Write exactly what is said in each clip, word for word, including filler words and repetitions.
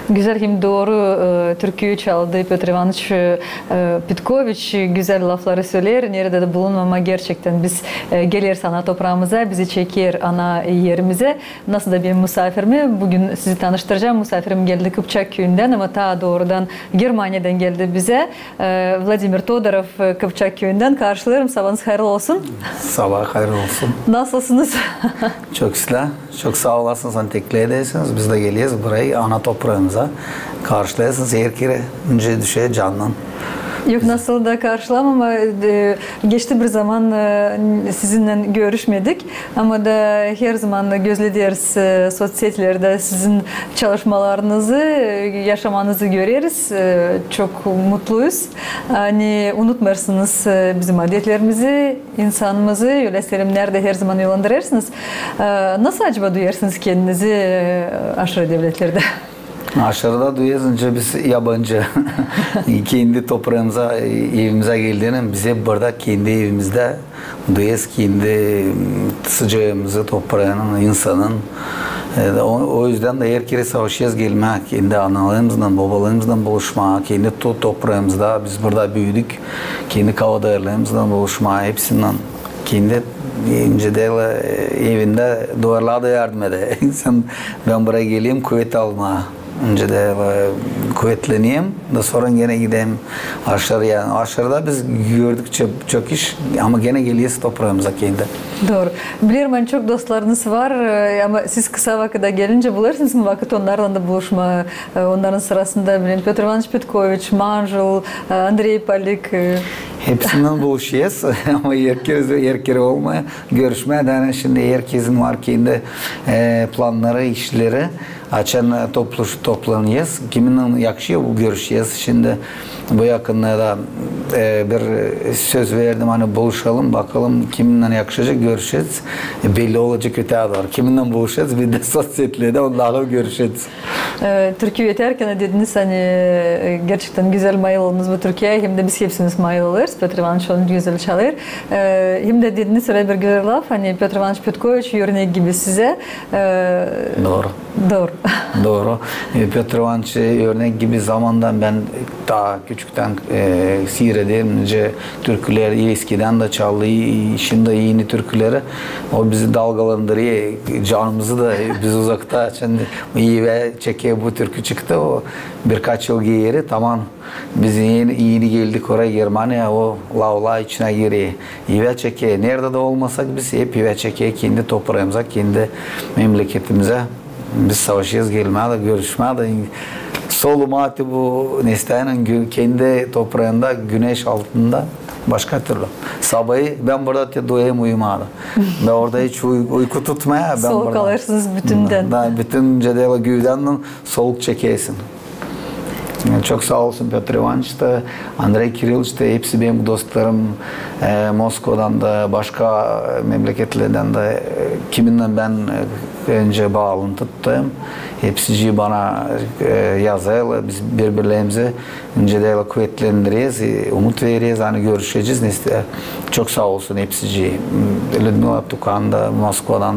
Gözäl hem dooru, e, türküyü çaldı Pötr İvanıç, e, Petkoviç, gözäl lafları söleer. Neredä dä bulunmaa, ama gerçektän biz, e, geleriz ana topraamıza, bizi çeker ana erimizä. Nasıl da benim musaafirimi, büün sizi tanıştıracam. Musaafirim geldi Kıpçak küüyündän, ama taa doorudan Germaniyadan geldi bizä. E, Vladimir Todorov, e, Kıpçak küüyündän. Karşılêêrım, sabaanız hayırlı olsun. Sabaa hayırlı olsun. Nasılsınız? Çok islää. Çok saa olasınız, ani teklif edersiniz. Biz dä geleriz buraya, ana topraamıza. Karşılêêrsınız, herkerä nicä düşer candan. Yok, nasıl da karşılamam, ama, e, geçti bir zaman, e, sizinnän görüşmedik. Ama da herzaman gözlederiz, e, soţsetilerdä sizin çalışmalarınızı, e, yaşamanızı göreriz. E, çok mutluyuz. Ani unutmêêrsınız, e, bizim adetlerimizi, insanımızı, ölä selämneri dä herzaman yollandırêrsınız. E, nasıl acaba duyêrsınız kendinizi, e, aşırı devletlerdä? Aşırıda duyêrsın, nicä biz yabancı. Kendi topraamıza, e, evimizä geldiynän biz hep burada kendi evimizdä duyêrız kendi, m, sıcaamızı, topraanın, insanın. E, o, o üzdän dä herkerä savaşêrız gelmää, kendi analarımızlan, bobalarımızlan buluşmaa, kendi to-, topraamızda, biz burada büüdük, kendi kavadarlarımızlan buluşmaa, hepsinnän. Kendi, e, nicä deerlär, e, evindä duvarlar da yardım eder. İnsan, bän buraya gelerim kuvet almaa. Nicä deerlär, e, kuvetlenerim, da sora genä giderim aşırıya. Aşırıda biz gördük çok, çok iş, ama genä geleriz topraamıza kendi. Dooru. Bilerim, ani çok dostlarınız var, e, ama siz kısa vakıda gelincä bulêrsınız mı vakıt onnarlan da buluşmaa, e, onnarın sırasında, bilerim, Pötr İvanıç Petkoviç, Manjul, e, Andrey Polik, e? Hepsinnän buluşêrız, ama herkerä, herkerä olmêêr görüşmää, da ani şindi herkesin var kendi, e, plannarı, işleri. Açan, e, topluş-, toplanêrız, kiminnän yakışêr, bu görüşecez. Şindi bu yakınlarda, e, bir söz verdim, ani buluşalım, bakalım kiminnän yakışacek, görüşecez. E, belli olacek ötää dooru. Kiminnän buluşacez, bir dä soţsetilerdä, onnarlan görüşecez. E, türkü öterkän dediniz, ani, e, gerçektän gözäl mayıl oldunuz bu türküyä, hem dä biz hepsimiz mayıl olêrız, Pötr İvanıç onu gözäl çalêr. E, hem dä dediniz ölä bir gözäl laf, ani Pötr İvanıç Petkoviç örnek gibi sizä. E, Dooru. Dooru. Dooru. E, Pötr İvanıç örnek gibi zamandan bän taa küçüktän, e, siirederim, nicä türküleri eskidän dä çaldı, e, şindi eni türküleri. O bizi dalgalandırêr, canımızı da, e, biz uzakta, şindi evä çeker bu türkü çıktı, o birkaç yıl geeri, tamam. Biz eni, eni geldik oraya, Germaniya, o lavlar içinä girer. Evä çeker. Neredä dä olmasak biz, hep evä çeker, kendi topraamıza, kendi memleketimizä. Biz savaşêrız gelmää dä, görüşmää dä. Solumaa te bu nestänän gü-, kendi topraanda, güneş altında. Başka türlü. Sabahı bän burada te duyêrım uyumaa da. Bän orada hiç uy-, uyku tutmêêr. Soluk alêrsınız bütündän. Da, bütün nicä deerlär, güüdän soluk çekersin. Çok saa olsun Pötr İvanıç da, Andrey Kirillıç da, hepsi benim dostlarım, e, Moskvadan da, başka memleketlerdän dä, e, kiminnän bän, e, öncä baalantı tutêrım. Hepsicii bana, e, yazêrlar, biz biri-birlerimizi nicä deerlär kuvetlendireriz, e, umut vereriz, ani görüşecez. Çok saa olsun hepsicii. Lüdmila Tukan da Moskvadan.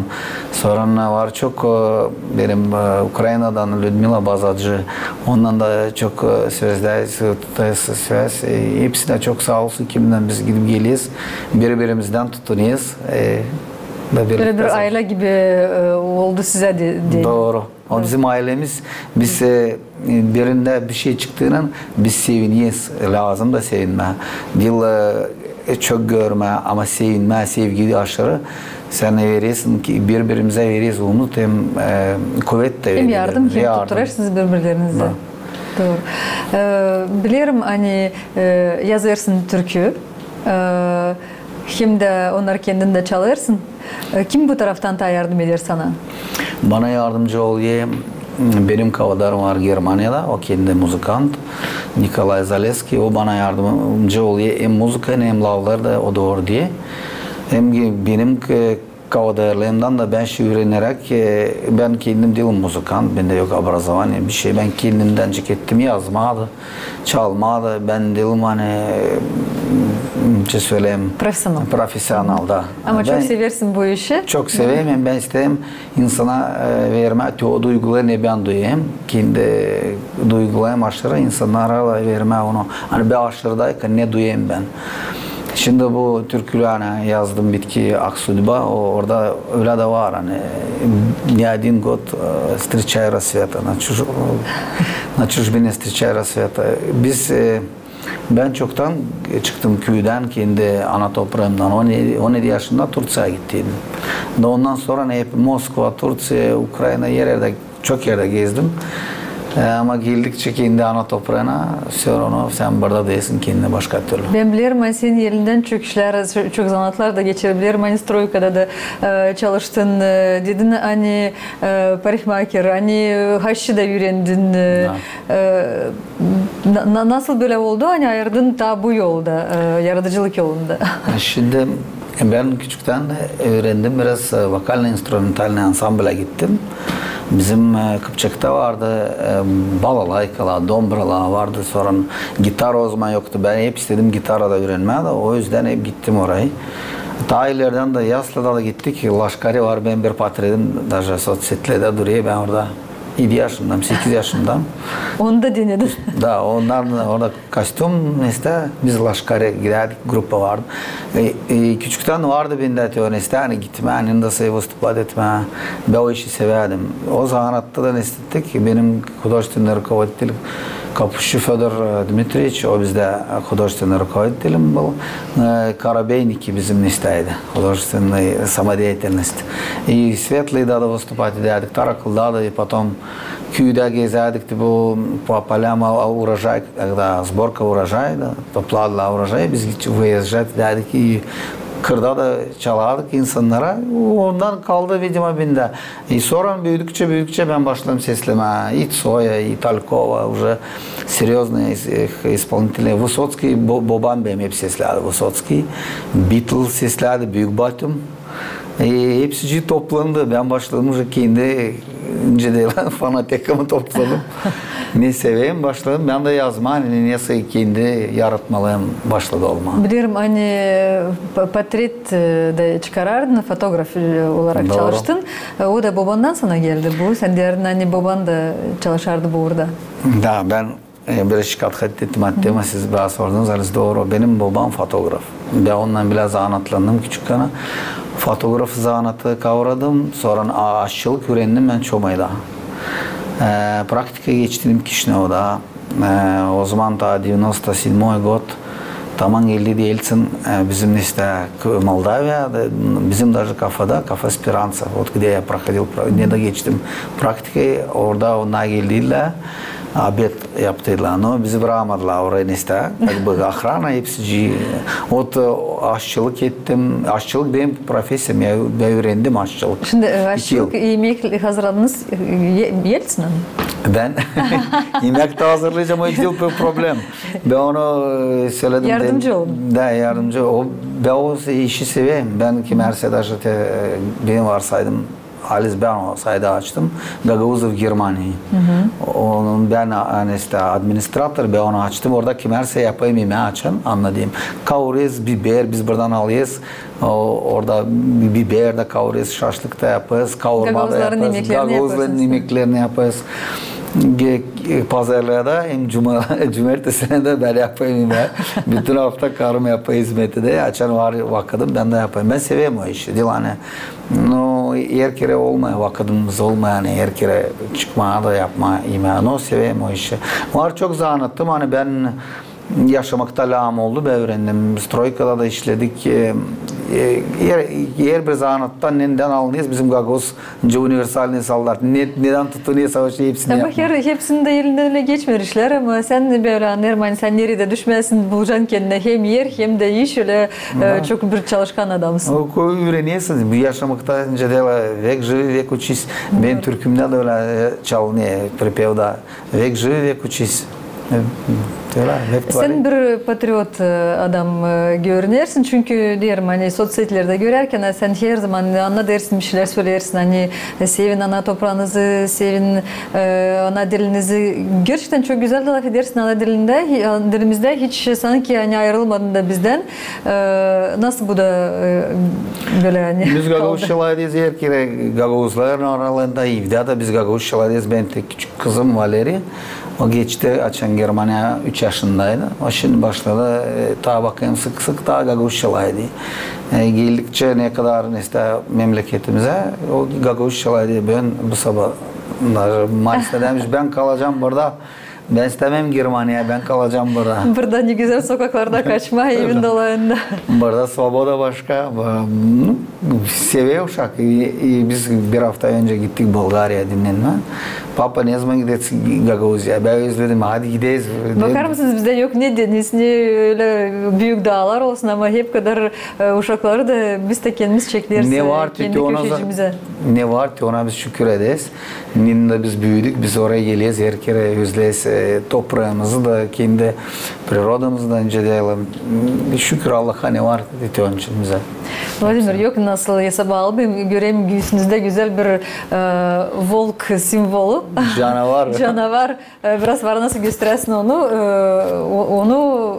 Sora var çok, e, benim, e, Ukraynadan Lüdmila Bazacı. Ondan da çok, e, sözlär, s-, s-, söz, e, hepsinä çok saa olsun, kiminnän biz gidip geleriz. Biri-birimizdän tutunêrız. E, da böyle bir birlikte aylä gibi, e, oldu sizä dä, dä. Dooru. O bizim aylemiz, biz, e, birindä bir şey çıktıynan biz sevineriz, lääzım da sevinmää. Diil, e, çok görmää, ama sevinmää, sevgi aşırı. Sän verersin ki, biri-birimizä vereriz umut hem, e, kuvet dä vereriz. Hem yardım, hem tutturêrsınız biri-birlerinizi. Da. Dooru. E, bilerim, ani, e, yazêrsın türkü, e, hem dä onnarı kendin dä çalêrsın. E, kim bu taraftan taa yardım eder sana? Bana yardımcı olêr, m, benim kavadarım var Germaniyada, o kendi muzıkant, Nikolay Zaleski, o bana yardımcı olêr, hem muzıka, hem laflar da o dooru deer. Hem ki benim, e, Kavadarlığımdan da bän şey üüreneräk, e, bän kendim diilim muzıkant, bendä yok образование, bişey. Bän kendimdän çekettim yazmaa da, çalmaa da, bän diilim, ani, e, ne söleyim, profesional. Profesional da. Ama çok seversin bu işi. Çok severim, hem bän isteerim insana, e, vermää te o duyguları, ne bän duyêrım. Kendi duygularım aşırı, insannara da vermää onu. Ani bän aşırıdaykan ne duyêrım bän. Şindi bu türküleri, ani yazdım bitki «Ах, судьба», o, orada ölä dä var, ani «Не один год, э, встречаю рассвета», на чуж-, на чужбине встречаю рассвета. Biz, e, bän çoktan çıktım küüdän, kendi ana topraamdan. On edi, on edi yaşımda Turţiyaya gittiydim. Da ondan sora, ani, hep Moskva, Turţiya, Ukraina, her erdä, çok erdä gezdim. E, ama geldikçä kendi ana topraana, всё равно sän burada diilsin kendini başka türlü. Bän bilerim, ani senin elindän çok işlär, çok zanaatlar da geçer. Bilerim, ani stroykada da, e, çalıştın, e, dedin, ani, e, parikmaker, ani, e, haşçı da üürendin, e, e, na-, na-, nasıl bölä oldu, ani ayırdın taa bu yolda, e, yaradıcılık yolunda? Şindi bän küçüktän üürendim biraz, e, вокально-инструментальный ansamblä gittim. Bizim, e, Kıpçakta vardı, e, balalaykalar, dombralar vardı, sora gitara o zaman yoktu. Bän hep istedim gitarada üürenmää da, o üzdän hep gittim orayı. Taa ileerdän dä Yaslada da gittik. Laşkari var, bän bir patredim, даже соцсетьлerdä durêr, bän orada edi yaşımdan, sekiz yaşımdan. Onu da denedim. Da, ondan orada kostüm, nesä, biz Laşkari gidärdik, grupa vardı. E, e, küçüktän vardı bendä te o nesä, ani gitmää, ani da şey, выступать etmää. Bän o işi sevärdim. O zanaatta da nesä ki, benim художественный руководитель Капущи Фёдор, e, Дмитриевич, o bizdä художественный руководитель был. E, Karabeynikki bizim nesä idi, художественный самодеятельность. И Svetlıyda da выступать edärdik, Tarakılda da, и потом küüdä gezärdik, te bu по полям, а, урожай, когда сборка урожая, da, topladılar урожай, biz выезжать edärdik, и kırda da çalardık insannara. Ondan kaldı, видимо, bendä. E, sora büüdükçä, büüdükçä bän başladım seslemää. И Цоя, и Талькова, уже серьёзные ис-, э, исполнители. Высоцкий, bo-, bobam benim hep seslärdi. Высоцкий, Beatles seslärdi, büük batüm. E, hepsicii toplandı. Bän başladım уже kendi, nicä deerlär, fanatikimi topladım. Ne severim, başladım. Bän dä yazmaa, ne, nesä kendi yaratmalıyım başladı olmaa. Bilerim, ani, e, pa-, patret, e, dä çıkarardın, fotograf, e, olarak çalıştın. E, o da bobandan sana geldi bu. Sän deerdin, ani boban da çalışardı bu uurda. Da, bän, e, birazcık athat ettim, ama siz bana sordunuz, haliz dooru. Benim bobam fotograf. Bän ondan bilä zanaatlandım küçüktän. Fotograf zanaatı kavradım, sora a-, aşçılık üürendim bän Çomayda. E, praktika geçtim Kişinövda. E, o zaman taa девяносто седьмой год, taman geldiydi Elţsin, e, bizim nesä, k-, Moldaviyada, bizim даже kafada, кафе «Спиранца», вот где я проходил, про-, недä geçtim praktikayı, orada onnar geldiydi, obed yaptıydılar, но bizi brakmadılar orayı nesä, как бы охрана hepsicii. Вот, e, aşçılık ettim, aşçılık benim professiyam, ya, bän üürendim aşçılık. Şindi, e, aşçılık, imeek hazırladınız, e, Ye-, Elţsinä mi? Bän imeek dä hazırlayacam, o hiç diil bir problem. Bän onu, e, söledim. Yardımcı oldun. Da, yardımcı. O, bän o işi severim. Bän kimär sä, даже te, e, benim varsaydım, haliz bän o saytı açtım. «Гагаузы в Германии». Onu bän, a, nesä, administrator, bän onu açtım. Orada kimär sä yapêr imää açan, annadım. Kaurez, biber, biz buradan alêrız. O, orada bi-, biber dä kaurêz, şaşlık ta yapêrız, kaurma da yapêrız. Gagauzların imeklerini yapêrız. Ge-, e, pazarlarda hem cuma-, cumartesinä dä bän yapêrım imää. Bütün afta karım yapêr hizmeti dä. Açan var vakıdım, bän dä yapêrım. Bän severim o işi. Diil ani, no, her kerä olmêêr, vakıdımız olmêêr, ani her kerä çıkmaa da yapmaa imää. No, severim o işi. Var çok zanaattım, ani bän yaşamakta lääzım oldu, bän üürendim. Stroykada da işledik. E, e, her, herbir zanaattan, neyändän alınêrsın, bizim gagauz, nicä универсальный солдат. Ne, nedän tutunêr savaşa, hepsini yapmaa. Ama her, hepsinin dä elinden ölä geçmeer işlär, ama sän bölä, ani sän neredä düşmäsin, bulacan kendinä hem er, hem dä iş, ölä, e, çok bir çalışkan adamsın. O, ko-, üürenersin, bu yaşamakta nicä deerlär, век живи, век учись. Benim türkümdä dä ölä, e, çalınêr, pripevda. Век живи, век учись. Sen bir patriot, e, adam, e, görünersin, çünkü deerim, ani soţsetilerdä görärkän, e, sen herzaman annadêrsın, bir şeylär söleersin, ani, e, sevin ana topraanızı, sevin, e, ana dilinizi. Gerçektän çok gözäl dä lafedersin ana dilindä, hi-, ana dilimizdä hiç sanki, ani, ayırılmadın da bizdän. E, nasıl bu da, e, bölä, ani, kaldı? Biz gagauzça lafederiz her kerä gagauzların aralığında, evdä dä biz gagauzça lafederiz. Benim tek küçük kızım Valeri, o geçti açan Germaniya, üç yaşındaydı. O şindi başladı, e, taa bakêrım sık-sık taa gagauzça lafederiz. E, geldikçä ne kadar, nesä, memleketimizä, o gagauzça lafederiz. Bän bu saba, Marisa demiş, bän kalacam burada. Bän istämeerim Germaniya, bän kalacam burada. Burada ne gözäl sokaklarda kaçmaa, evin dolayında. Burada svoboda başka. Sever uşak. E, e, biz bir afta öncä gittik Bulgariya dinnenmää. Papa, ne zaman gideriz Gagauziya? Bän özledim, hadi gideriz. Bakar mısınız, bizdä yok ne deniz, ne ölä büük daalar olsun, ama hep kadar, e, uşakları da biz dä kendimiz çekleriz, e, kendi köşecimizä. Ne var te ona biz şükür ederiz. Nicä dä biz büüdük, biz oraya geleriz, her kerä özleriz, e, topraamızı da, kendi prirodamızı da, nicä deerim. Şükür Allaha, ne var te onun için bizä. Vladimir, yok nasıl hesaba almayım, görerim, üstünüzdä gözäl bir, e, volk simvolu. Canavar. Canavar. E, biraz var nasıl gösteräsin onu, e, o-, onu...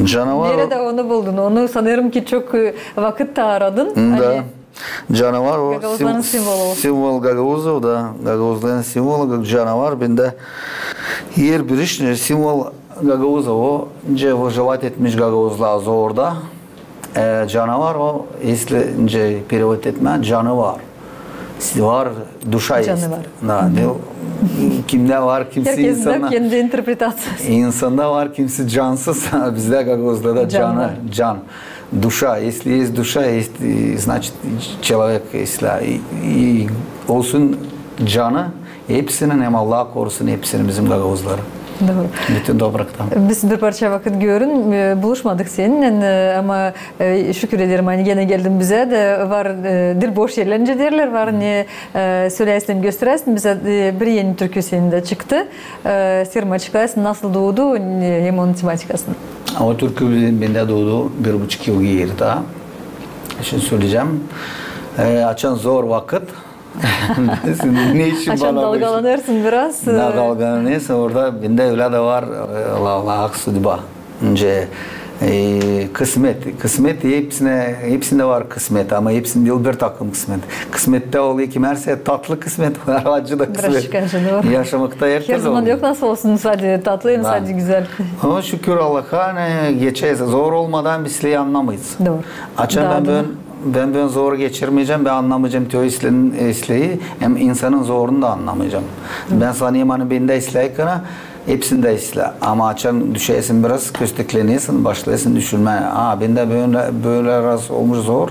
Canavar. Neredä onu buldun? Onu sanêrım ki çok, e, vakıt da aradın. Da. Ani Canavar o gagauzların sim-, simvolu. Simvol gagauzov da, gagauzların simvolu canavar. Bendä herbir iş, simvol gagauzov, o, nicä выживать etmiş gagauzlar zorda. E, canavar o, если, nicä перевод etmää, canı var. Var, duşa есть. Canı var. Da, ne, kimdä var, kimsi... Herkesin dä kendi interpretaţiyası. İnsanda var, kimsi cansız, bizdä gagauzlarda can var. Can. Duša, если есть душа, есть, и, значит, человек, если, и, и olsun canı hepsinin, hem Allah korusun hepsini bizim gagauzları. Doğru. Bütün topraktan. Biz bir parça vakıt görün, e, buluşmadık seninnän, e, ama, e, şükür ederim, ani genä geldin bizä dä, var, e, dil boş yerlär, nicä deerlär, var ne, e, söleyäsin, gösteräsin bizä, e, bir eni türkü senindä çıktı. E, isteerim açıklayasın, nasıl duudu, e, hem onun tematikasını. O türkü bendä duudu bir buçuk yıl geeri taa. Şindi söleyecäm. E, açan zor vakıt. Ne için bana bu iş? Açan dalgalanêrsın biraz, e, dalgalanêrsın, orada bendä ölä dä var, e, la, la, ак судьба. Nicä, e, kısmet. Kısmet hepsinä, hepsindä var kısmet, ama hepsindä diil bir takım kısmet. Kısmettä olêr kimär sä tatlı kısmet, var acı da kısmet. Biraz acı da var. Yaşamakta her türlü olêr. Her zaman yok nasıl olsun, sade tatlı hem sade gözäl. Ama şükür Allaha, ani geçeriz. Zor olmadan biz islää annamêêrız. Doğru. Açan bän, bän, bän zor geçirmeyecäm, bän annamayacam te o isleyin, isleyi, hem insanın zorunu da annamayacam. Bän sanêrım, ani bendä islää kana, hepsindä islää. Ama açan düşersin biraz, kösteklenersin, başlêêrsın düşünmää. A, bendä bölä, bölä raz olmuş zor.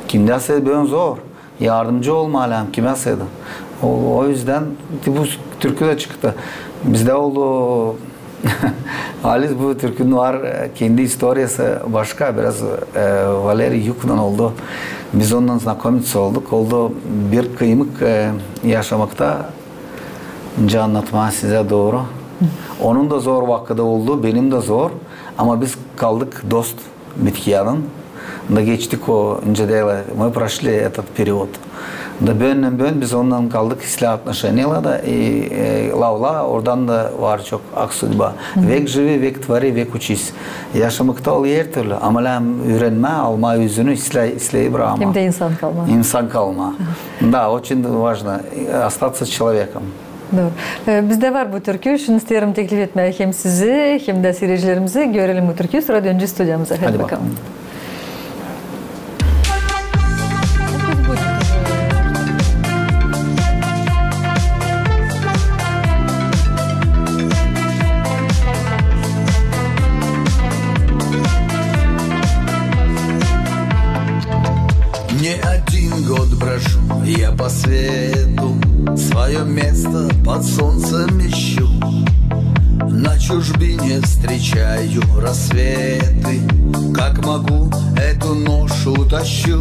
Kimdä sä bön zor? Yardımcı olmaa lääzım, kimä sä dä. O, o üzdän bu türkü dä çıktı. Bizdä oldu halis bu türkünün var, e, kendi istoriyası başka, biraz, e, Valeriy Yuknan oldu. Biz onunnan znakomiţa olduk. Oldu bir kıymık, e, yaşamakta, nicä annatmaa sizä doğru. Onun da zor vakıdı oldu, benim dä zor. Ama biz kaldık dost bitkiyanın. Da geçtik o, nicä deerlär, мы прошли этот период. Da bönnän-bön biz onunnan kaldık islää отношенияlarda, i, e, la, la, oradan da var çok ак судьба. Век живи, век твори, век учись. Yaşamakta ol her türlü, ama lääzım üürenmää, almaa üzüünü, islää, islää brakmaa. Hem dä insan kalmaa. İnsan kalmaa. Да, очень важно остаться человеком. Doğru. E, bizdä var bu türkü. Şindi isteerim teklif etmää hem sizi, hem dä siirecilerimizi. Görelim bu türküyü, sora dönecez studiyamıza. Hadi bakalım. Не один год брожу я по свету, своё место под солнцем ищу. На чужбине встречаю рассветы, как могу, эту ношу тащу.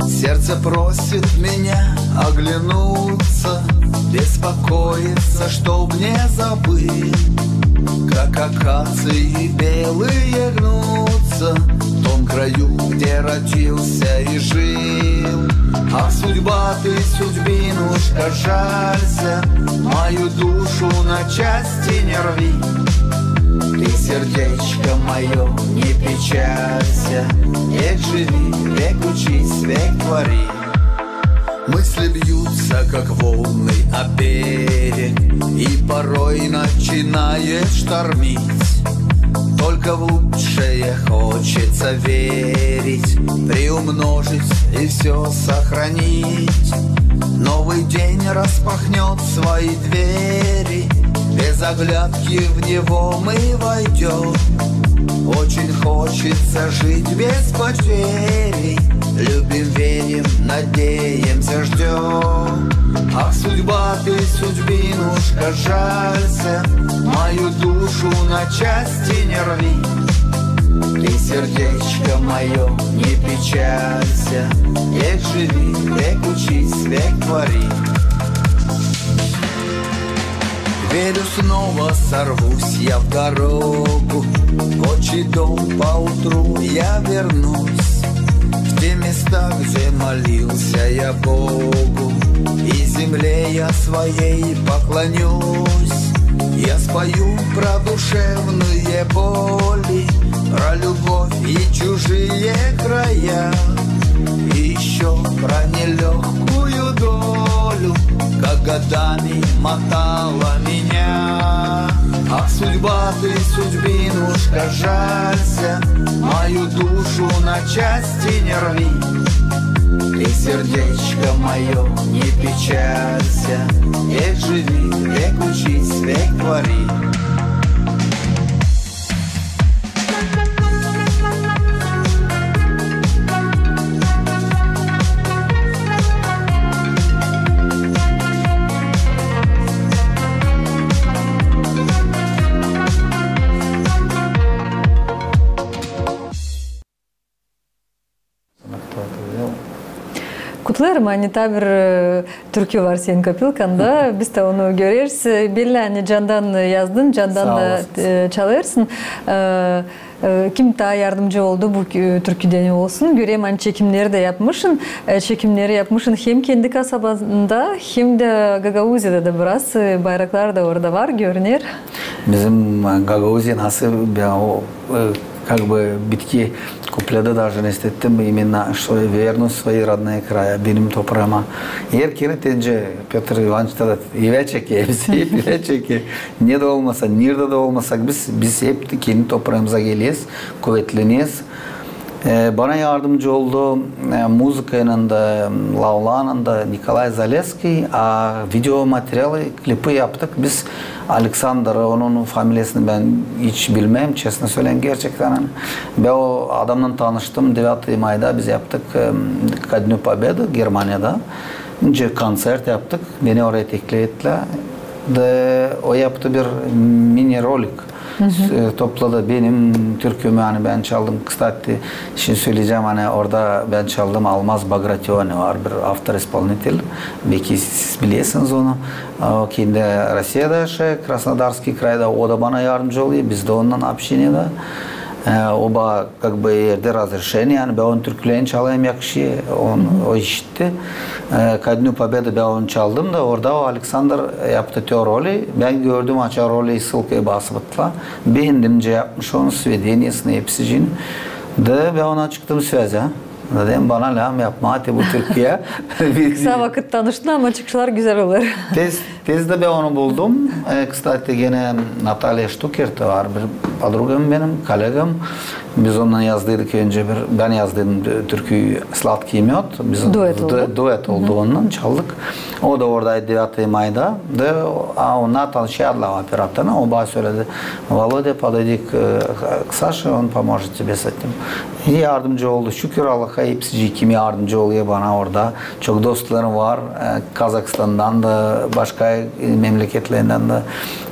Сердце просит меня оглянуться, беспокоится, чтоб не забыть. Как акации белые гнутся в том краю, где родился и жил. Ах, судьба, ты, судьбинушка, жалься, мою душу на части не рви. Ты, сердечко моё, не печалься, век живи, век учись, век твори. Мысли бьются, как волны, о берег, и порой начинает штормить. Только в лучшее хочется верить, приумножить и всё сохранить. Новый день распахнёт свои двери, без оглядки в него мы войдём. Очень хочется жить без потерей, любим, верим, надеемся, ждём. Ах, судьба, ты, судьбинушка, жалься, мою душу на части не рви. Ты, сердечко моё, не печалься, век живи, век учись, век твори. Верю, снова сорвусь я в дорогу, в отчий дом поутру я вернусь, в те места, где молился я Богу, и земле я своей поклонюсь. Я спою про душевные боли, про любовь и чужие края, и ещё про нелёгкую долю, как годами мотала меня. Ах, судьба, ты, судьбинушка, жалься, мою душу на части не рви. Ты, сердечко моё, не печалься, век живи, век учись, век твори. Kutlêêrım, ani taa bir, e, türkü var senin kopilkanda. Biz dä onu göreriz. E, belli, ani candan yazdın, candan da, e, çalêrsın. E, e, kim taa yardımcı oldu bu, e, türküdä, ne olsun? Görerim, ani çekimneri dä yapmışın. E, çekimneri yapmışın hem kendi kasabanda, hem dä Gagauziyada da biraz, e, bayraklar da orada var, görüner. Bizim, e, Gagauziya nasıl, ya, o, e, как бы, bitki kupledä даже ne istedim, именно, что верность своей родные края, benim topraama. Her kerä deyni Pötr İvanıç da evä çeker, bizi evä çeker. Neredä olmasak, neredä dä olmasak, biz, biz hep kendi topraamıza geleriz, kuvetleneriz. E, bana yardımcı oldu, e, muzıkaylan da, laflarlan da Nikolay Zaleskiy, a video materialı, klipi yaptık biz Aleksandr, onun familiyasını bän hiç bilmeerim, çestno söleyim, gerçektän. Ani bän o adamnan tanıştım, девятого mayda biz yaptık, e, ко Дню Победы Germaniyada. Nicä koncert yaptık, beni oraya teklif ettilär. Da o yaptı bir mini-rolik. E, topladı benim türkümü, ani bän çaldım. Кстати, şindi söleyecäm, ani orada bän çaldım Almaz Bagrationis var, bir avtor-ispolnitel. Bekim siz bilersiniz onu. O kendi Rossiyada yaşêêr, Krasnodarskıy krayda. O da bana yardımcı olêr, biz dä onunnan общенiyada. E, oba как бы, verdä разрешение, ani bän onun türkülerini çalayım, yakışêr. On, o işitti. E, ко Дню Победы bän onu çaldım da, orada o Aleksandr yaptı te roli. Bän gördüm, açan roli, ссылкayı basıp attılar. Beendim, nicä yapmış onu, svedeniesini, hepsicini. Da bän ona çıktım sözä. Dedim, bana lääzım yapmaa te bu türküyä. Kısa vakıt tanıştın, ama çıkışlar gözäl olêr. Tez Tez dä bän onu buldum. E, кстати, genä Natalya Ştukert var, bir podrugam benim, kolegam. Biz onunnan yazdıydık öncä bir, bän yazdıydım tü-, türküyü Sladkıy mёd. Biz duet oldu onunnan, çaldık. O da oradaydı девятого mayda. Da, a, o Natalya şey adlı operatorna, o bana söledi: Володя, подойди к, к Саше, он поможет тебе с этим. Yardımcı oldu. Şükür Allaha, hepsicii, kim yardımcı olêr bana orada. Çok dostlarım var, e, Kazahstandan da, başka, e, memleketlerdän dä.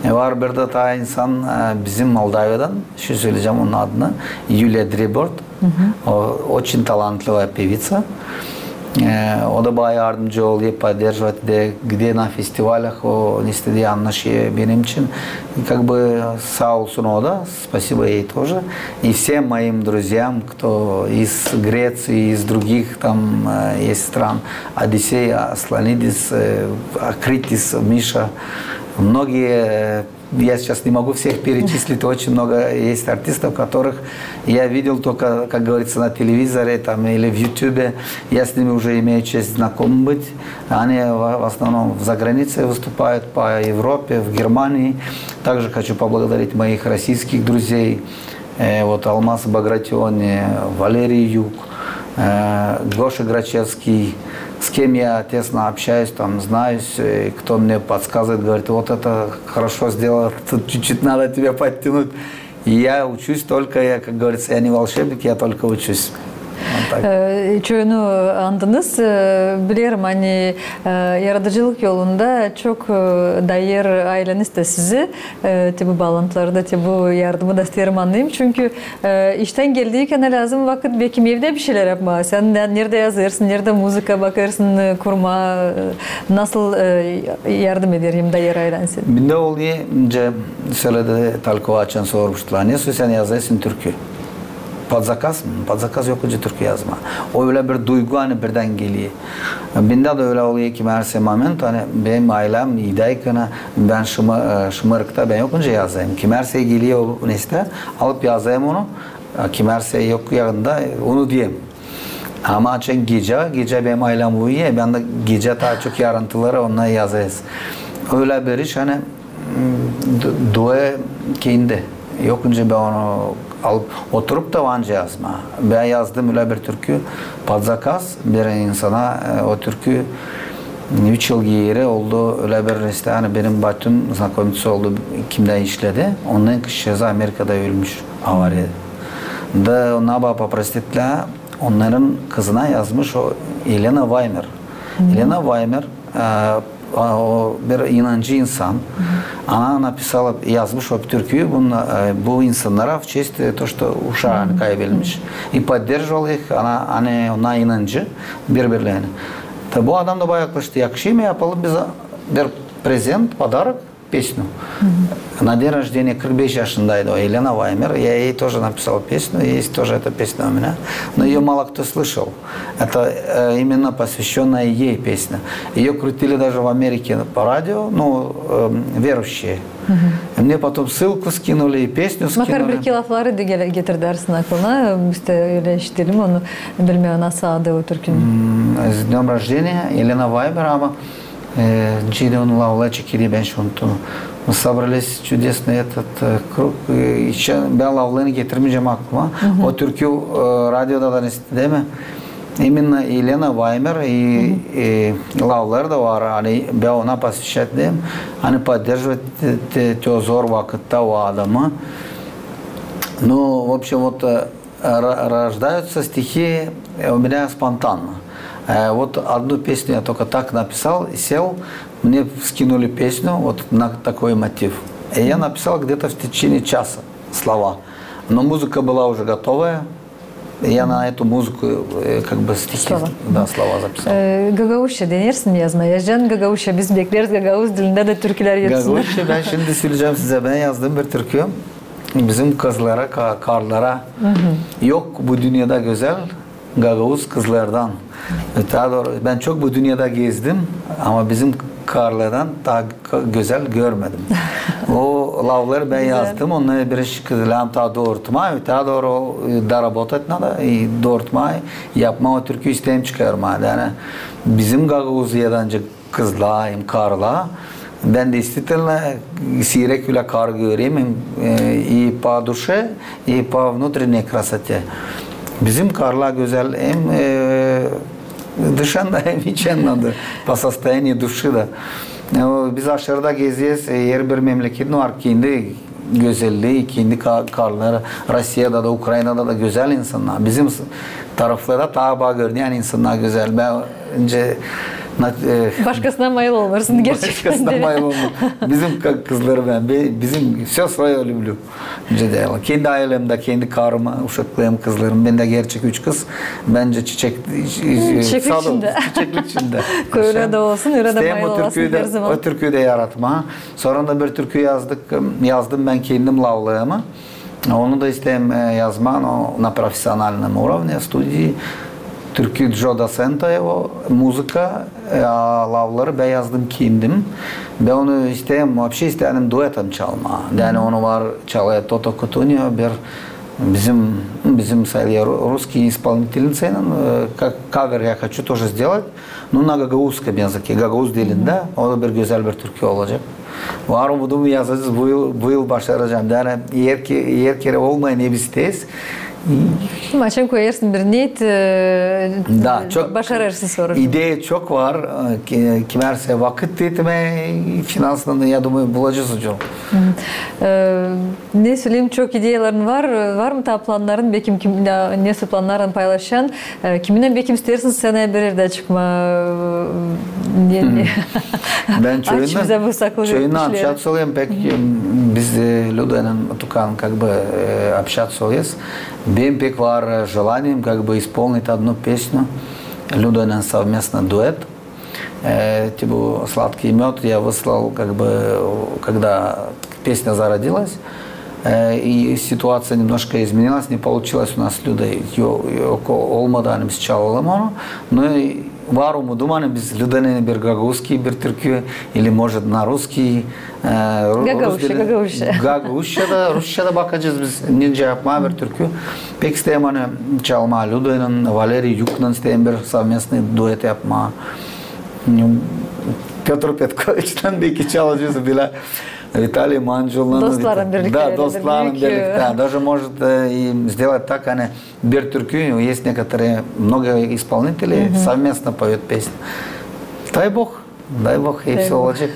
E, var bir dä taa insan, e, bizim Moldaviyadan, şindi söleyecäm onun adını, Yuliya Drebord. O, очень талантливая певица. E, o da bana yardımcı olêr, поддерживать da, gidä na festivalях, o neştä dä annışêr benim için. Как бы saa olsun o da, спасибо ей тоже. И всем моим друзьям, кто из Греции, из других там, э, есть стран, Одиссей, Асланидис, э, Акритис, Миша. Многие, э, я сейчас не могу всех перечислить, очень много есть артистов, которых я видел только, как говорится, на телевизоре там, или в Ютубе. Я с ними уже имею честь знаком быть. Они в, в основном в загранице выступают, по Европе, в Германии. Также хочу поблагодарить моих российских друзей. Э, вот Алмаз Багратиони, Валерий Юк, э, Гоша Грачевский, с кем я тесно общаюсь, там, знаюсь, э, кто мне подсказывает, говорит: «Вот это хорошо сделал, тут чуть-чуть надо тебя подтянуть». И я учусь только, я, как говорится, я не волшебник, я только учусь. Вот так. E, çoyunu andınız. E, bilerim, ani, e, yaradıcılık yolunda çok, e, dayêr ayleniz dä sizi. E, te bu baalantılarda, te bu yardımı da isteerim annayım. Çünkü, e, iştän geldiyän lääzım vakıt, bekim, evdä bir şeylär yapmaa. Sän ne, neredä yazêrsın, neredä muzıka bakêrsın, e, kurmaa, e, nasıl, e, yardım eder hem dayêr aylän seni? Bendä olêr, nicä söledi Talkova, açan sormuştular: «Nesoy sän yazêrsın türkü?» Под заказ mı? Под заказ yok nicä türkü yazmaa. O ölä bir duygu, ani birdän geler. Bendä dä ölä olêr kimär sä moment, ani benim aylem idäykän, bän şımı-, e, şımarıkta, bän yok nicä yazêrım. Kimär sä geler o neştä, alıp yazêrım onu, e, kimär sä yok yanında, e, unudêrım. Ama açan gecä, gecä benim aylem uyuyêr, bän dä gecä taa çok yarıntıları onnar yazêrız. Ölä bir iş, ani, m, du-, dua kendi. Yok nicä bän onu alıp oturup da var nicä yazmaa. Bän yazdım ölä bir türkü под заказ bir insana, e, o türkü üç yıl geeri oldu, ölä bir neştä, ani benim batüm знакомиться oldu, kimdä işledi. Onun kızçaazı Amerikada ölmüş avariyada. Da ona ba-, попросили, onnarın kızına yazmış o Elena Ваймер. Elena Ваймер, e, a, o bir inancı insan. Она написала, yazmış o türküyü bunna, e, bu insannara в честь, e, то, что uşaa, ani kaybedilmiş. И поддерживала их, она, ani ona inancı birbirlerini. Da bu adam da bana yaklaştı: «Yakışêr mı yapalım biz bir prezent, подарок, песню?» На день рождения, kırk beş yaşındaydı o, Elena Ваймер. Я ей тоже написал песню, есть тоже эта песня у меня. Но её мало кто слышал. Это, э, именно посвящённая ей песня. Её крутили даже в Америке по радио, ну, э, верующие. И мне потом ссылку скинули, и песню скинули. Makar bir iki lafları da gele-, getirersin aklına, biz dä ölä işidelim onu, bilmeerim, nasıl adı o türkünün. М, с днём рождения, Елена Ваймер, ama, e, nicä idi onun lafları, çekili, bän şindi unuttum. Мы собрались, чудесный этот, э, круг, e, içä, bän laflarını getirmeyecäm aklıma. O türkü, e, radioda da, değil mi? Именно Елена Ваймер, и, e, lafları da var, ani bän ona посвящать deerim, ani поддерживать te, te, te o zor vakıtta o adamı. Ну, в общем, вот, э, ра-, рождаются стихи, э, у меня спонтанно. Э, вот одну песню я только так написал и сел, мне скинули песню, вот на такой мотив. И я написал где-то в течение часа слова. Но музыка была уже готовая. Я на эту музыку, э, как бы стихи, да, слова записал. E, gagauzça denersin mi yazmaa? Yazacan gagauzça, biz bekleeriz gagauz dilindä dä türkülär yazsın. Gagauzça, bän şindi söleyecäm sizä, bän yazdım bir türkü. Bizim kızlara, ka-, karılara. Yok bu dünnedä gözäl gagauz kızlardan. Taa dooru, bän çok bu dünnedä gezdim, ama bizim karılardan taa gözäl görmedim. O lafları bän yazdım, onnarı bir iş kızlarım taa doorutmaa, taa dooru, e, darabotat nada, e, doorutmaa, yapmaa o türkü, isteerim çıkarmaa. Yani bizim Gagauziyadan kızlar hem karılar. Bän действительно siirek ölä karı görerim, hem, e, и по душе, и по внутренней красоте. Bizim karılar gözäl hem, e, dışında hem içindä dä, по состоянию души da. E, o, biz aşırıda gezeriz, e, herbir memleketin var kendi gözellii, kendi ka-, karıları. Rusiyada da, Ukraynada da gözäl insannar. Bizim s-, taraflarda taa baa görüneyän insannar gözäl. Bän nicä Na-, e, Başkasına mayıl olmêêrsın gerçekten. Başkasına mayıl olmêêrım. Bizim ka-, kızları bän, be-, bizim всё своё люблю. Kendi ailemdä, kendi karımı, uşaklarımı, kızlarımı. Bendä gerçek üç kız. Bendä çiçek, e, e, çiçeklik içindä. Çiçeklik içindä. Köyde dä olsun, ürä dä mayıl olasın her zaman. O türküyü dä yaratmaa. Sora da bir türkü yazdık, yazdım bän kendim laflarımı. Onu da isteerim, e, yazmaa, но на профессиональном уровне, в студии. Türkü Джо Дассента его, muzıka, e, a lafları bän yazdım kendim. Bän onu isteerim, вообще isteerim duetem çalmaa. Dä ani onu var, çalêr Тото Кутуньо, bir bizim, bizim sayılêr ru-, русский исполнительницеylan, e, ka-, кавер я хочу тоже сделать. Ну, на гагаузском языке, gagauz dilindä, o da bir gözäl bir türkü olacek. Var umudum, yazacez, bu yıl, bu yıl başaracam. Dä ani her ke-, her kerä olmêêr, ne biz isteeriz. Ama açan koyêrsın bir niyet, e, başarêrsın sora. İdeya çok var, e, ki-, kimär sä vakıt etmää, finanslarını, я думаю, bulacez ucunu. E, Ne söleyim, çok ideyaların var. Var mı taa plannarın, bekim, kim, ne, nesä plannarın paylaşan? E, kiminnän, bekim, isteersin scenaya bir erdä çıkmaa? Ne, ne? Bän çoyunnan, çoyunnan общаться olêrım pek, e, biz, e, Lüdaylan Tukan, как бы, e, общаться olêrız. Benim pek var, e, желанием, как бы, исполнить одну песню Lüdaylan совместно дуэт. Э, типа, «Сладкий мёд» я выслал, как бы, когда песня зародилась, э, и ситуация немножко изменилась, не получилось у нас с Людой, ё-, ё-, ко-, olmadı, ani biz çalalım onu. Но var umudum, ani biz Lüdaylan bir gagauzskiy bir türkü, или, может, на русский, э, ru-, gagauzça, gagauzça. Gagauzça da, rusça da bakacez biz, nicä yapmaa bir türkü. Pek isteerim, ani çalmaa Lüdaylan, Valeriy Yuknan isteerim bir совместный дуэт yapmaa. Pötr Petkoviçnän beki çalacez bilä, Vitaliy Mancullanan. Dostlarlan birliktä. Да, dostlarlan birliktä. Даже, может, э, и сделать так, ani bir türkü, есть некоторые, много исполнителей, совместно поют песню. Дай Бог, дай Бог, hepsi olacek.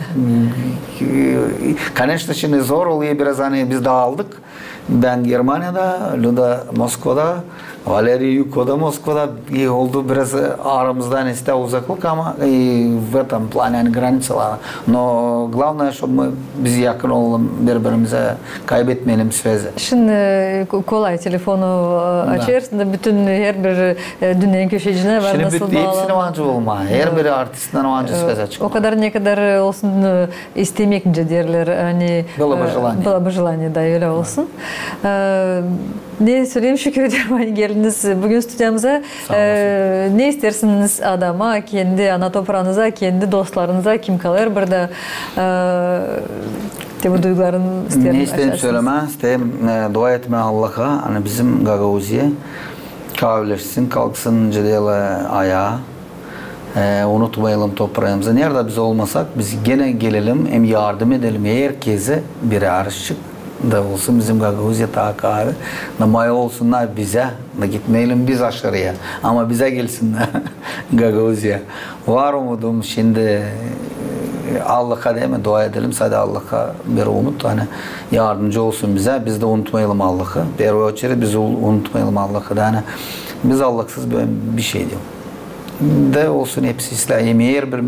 Конечно, şindi zor olêr biraz, ani biz daaldık. Bän Germaniyada, Lüda Moskvada, Valeriy Yuk o da Moskvada. E, oldu biraz, e, aramızda, ani, işte, uzaklık, ama, e, в этом плане, ani, границаları. Но главное, чтобы мы, biz yakın olalım biri-birimizä, kaybetmeyelim связи. Şindi, e, ko-, kolay telefonu, e, açêrsın da bütün herbir, e, dünnenin köşecinä var nasıl baalanma. Şindi hepsinä var nicä olmaa, herbir artistnän var nicä sväzä çıkmaa. O kadar, ne kadar, e, olsun, e, istemekçä deerlär, ani, было бы желание, da ölä olsun. E, ne söleyim, şükür ederim, ani geldiniz büün studiyamıza. Saa olasın. E, ne isteersiniz adama, kendi ana topraanıza, kendi dostlarınıza, kim kalêr burada, e, te bu duyguların isteerim. Ne isteerim sölemää, isteerim, e, dua etmää Allaha, ani bizim Gagauziya kavileşsin, kalksın nicä deyni ayaa. E, unutmayalım topraamızı. Neredä biz olmasak, biz genä gelelim hem yardım edelim herkezä, birärcik da olsun bizim Gagauziya taa kavi. Da mayıl olsunnar bizä, da gitmeyelim biz aşırıya, ama bizä gelsinnär Gagauziya. Var umudum şindi, e, Allaha, deer mi, dua edelim, sade Allaha bir umut, ani yardımcı olsun bizä, biz dä unutmayalım Allahı. В первую очередь biz u-, unutmayalım Allahı, da, ani biz Allahsız bir, bir şey diil. Da olsun hepsi islää, hem herbir,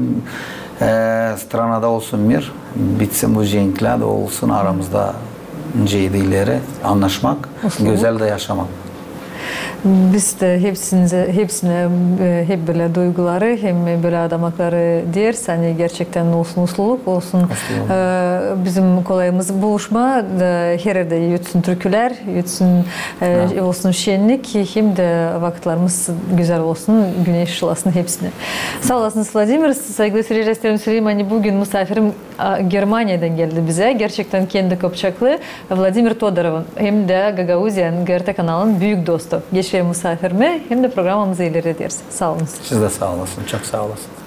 e, stranada olsun mir, bitsin bu cenklär, da olsun aramızda nicä ileri annaşmak, gözäl dä yaşamak. Biz dä hepsinize, hepsinä, e, hep bölä duyguları hem bölä adamakları deeriz, ani gerçektän olsun usluluk, olsun, e, bizim kolayımız buluşmaa, da her erdä yürüsün türkülär, yürüsün, e, olsun şennik, hem dä vakıtlarımız gözäl olsun, güneş şılasın hepsinä. Saa olasınız, Vladimir. Saygılı seyircilär, isteerim söleyim, ani büün musaafirim, a, Germaniyadan geldi bizä. Gerçektän kendi kopçaklı Vladimir Todorov, hem dä Gagauziyanın GRT kanalının büük dostu. Geçelim musaafirimä, hem dä programamızı ileri ederiz. Saa olun. Siz dä saa olasın, çok saa olasın.